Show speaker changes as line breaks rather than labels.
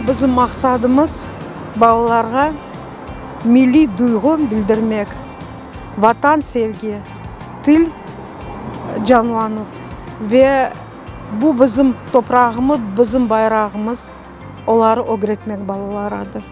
Bizim maqsadımız, balalarğa milliy duyğu bildirmek, Vatan sevgi, til canlanuv ve bu bizim toprağımız, bizim bayrağımız, oları ögretmek balalaраdır.